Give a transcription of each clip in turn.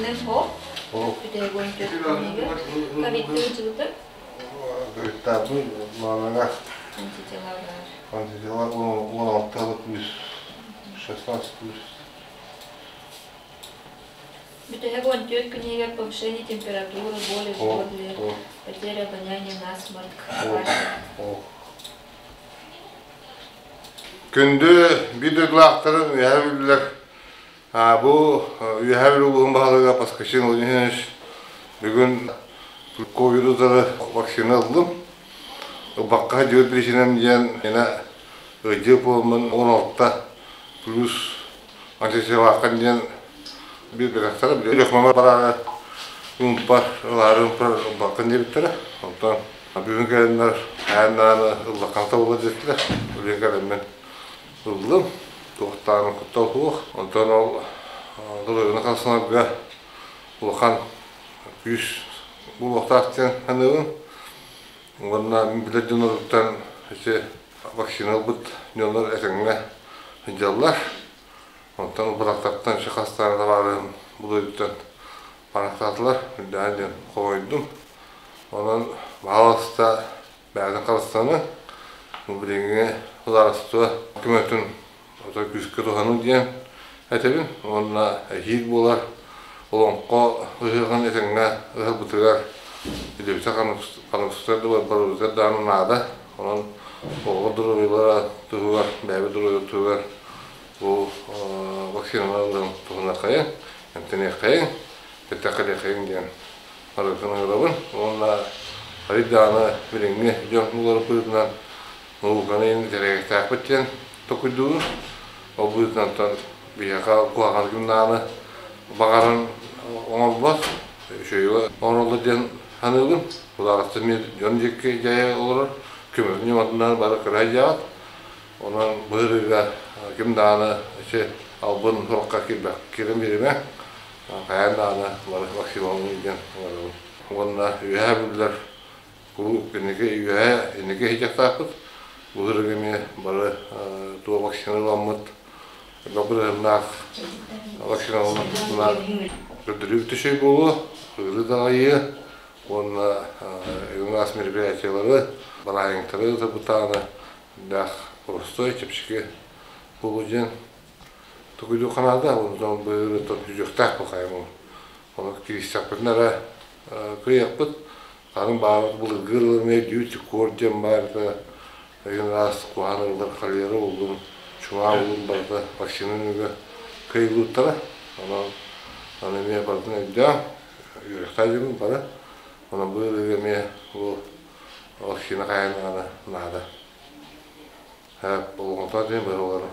Антителын хоп, бүтэһик 14 күнүгэр ковидты ыдьыбыты. Ковидтаабын маанага Антитела бар. Антитела 16 плюс 16 плюс. Бүтэһик 14 күнүгэр повышение температуры, боли в горле, потеря обоняния, насморк, кашель. Күндү биир дойдулаахтарым, үөһээ бүлүүлэр. Бу Үөһээ Бүлүү улууһун баһылыга Поскачин Владимирович бүгүн ковидутары вакцина ыллым. Ылбакка сылдьыбыт причинам диэн миэнэ ыалдьыы буоламмын 16 плюс антисеваккан диэн биир бөлөхтөрө Өлүөхүмэ бараары уумпар ылаары уумпар ылбаккын диэбиттэрэ. Онтон бүгүн кэлэннэр айаннааны ыллаххына табыллар диэтилэр. Бүгүн кэлэммин ыллым. Туохтааҕын куттал суох. Онтон ол доруобуйаны харыстанарга улахан күүс буолуохтаах диэн саныыбын. Уонна мин билэр дьонноруттан ити вакцина ылбыт дьоннор этэҥҥэ сылдьаллар. Онтон бырахтартан хастаан табаарыһым бу дойдуттан барахтаатылар, үрдээн диэн хомойдум. Онон баһаалыста бэйэтин харыстаныҥ. Бу билиҥҥи судаарыстыба көмөтүн ото күүскэ туһаныҥ диэн этэбин. Уонна эһиил буолар олоҥхо ыһыаҕын этэҥҥэ ыһарбытыгар илибитэ ханымсытар да барыбытыгар даҕаны наада. Онон оҕолор доруобуйалара туһугар, бэйэбит доруобуйабыт туһугар бу вакциналар ылан туһаныаххайыҥ, эмтэниэххэйиҥ, кэттэххэниэххэйиҥ диэн барытын ыҥырабын. Уонна арыый даҕаны билиҥҥи дьон уларыппытынан науканы интэриэстээхпит диэн толкуйдуубун. Ол быһыытынан биһиэхэ куһаҕан күннээҕи баҕаран оҥорбот, үчүгэйи оҥороллор диэн саныыбын. Судаарыстыба эмиэ дьон диэки дьайа олорор, көмөтүн ньыматынан бары кыра дьаат. Онон быһырыыга ким даҕаны ити албын сурукка киирэн биэримэ, хайаан даҕаны бары вакциналаныы диэн ыҥырабын. Уонна үөһээ бүлүүлэр куруук инники үөһээ инники иһитиэхтаахпыт. Быһырыыга эмиэ бары туох вакцина ыламмыт, элбэх бырыһыаннаах вакциналаммытына көрдөрүү үчүгэй буолуо, ыарыы даҕайыа уонна ыраас мероприятиелары, бырааһынньыктары ыытарбыт даҕаны простой, чэпчэки буолуо диэн тугуйдуу ханаада, онтон быһыырыттан сүдьүөхтээх бу Ону киирсэхпитинэ эрэ кыайыахпыт. Хаһан баҕарар былыргы ырыалар дүү куор диэн баарыта ыйын араас куһаҕан ырыалар холера буллун, чума буллун барыта вакцина нөҥүө кыайыллыбыттара. Онон аны эмиэ барытын өйдөөн, үөрэхтээх дьонум бары. Онон бу ыарыыга эмиэ бу вакцина хайаан даҕаны наада. Болҕомто диэн бары олорор.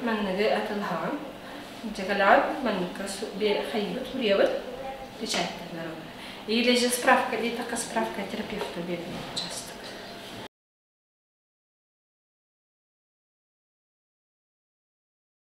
Манныгы атылаһаҕын. Дьагалаҕын манныкка хайыыбыт суруйабыт печаттанар. Или же справка диэтэххэ справка терапевта биэрэр часто.